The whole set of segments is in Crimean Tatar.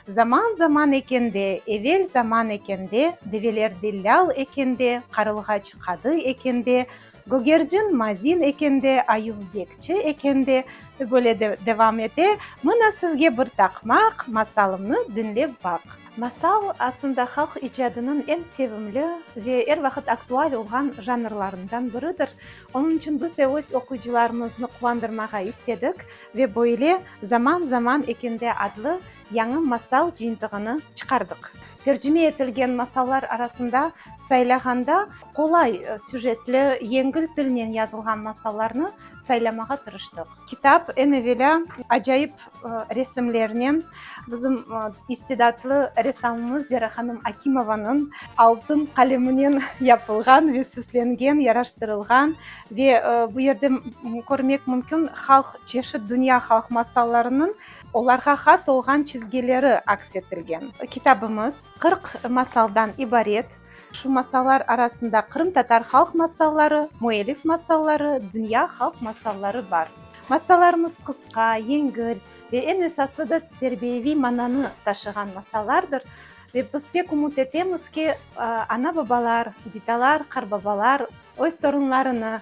Zaman-zaman ekende, evel zaman ekende, develer dellâl ekende, qarılğaç qadı ekende, gögercin mazin ekende, ayuv bekçi ekende, ve böyle de devam ete. Mına sizge bir taqmaq, masalımnı diñlep baq. Masal, aslında, halq icadınıñ eñ sevimli ve er vaqıt aktual olğan janrlarından biridir. Onıñ içün biz de öz oquyıcılarımıznı quvandırmağa istedik ve böyle Zaman-zaman ekende adlı yañı masal cıyıntığını çıqardıq. Tercime etilgen masallar arasında saylağanda qolay süjetli, yengil tilnen yazılğan masallarnı saylamağa tırıştıq. Kitap, eñ evelâ, acayip resimlernen, bizim istidatlı ressamımız Zera hanım Akimovanıñ altın qaleminen yapılğan ve süslengen, yaraştırılğan ve bu yerde körmek mümkün halq, çeşit dünya halq masallarınıñ olarğa has olğan çizgileri aks etilgen. Kitabımız 40 masaldan ibaret. Şu masallar arasında qırımtatar halq masalları, müellif masalları, dünya halq masalları bar. Masallarımız qısqa, yengil ve eñ esası da terbiyeviy mananı taşığan masallardır. Ve biz pek ümüt etemiz ki, ana-babalar, bitalar, qarbabalar öz torunlarını,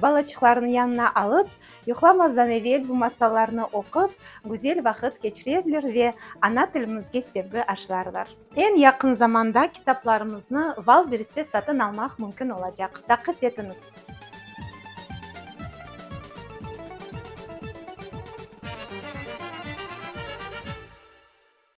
balaçıqlarını yanına alıp, yuqlamazdan evel bu masallarnı oqup, güzel vaqıt keçirerler ve ana tilimizge sevgi aşlarlar. Eñ yaqın zamanda kitaplarımıznı Wildberrieste satın almaq mümkün olacaq. Taqip etiñiz!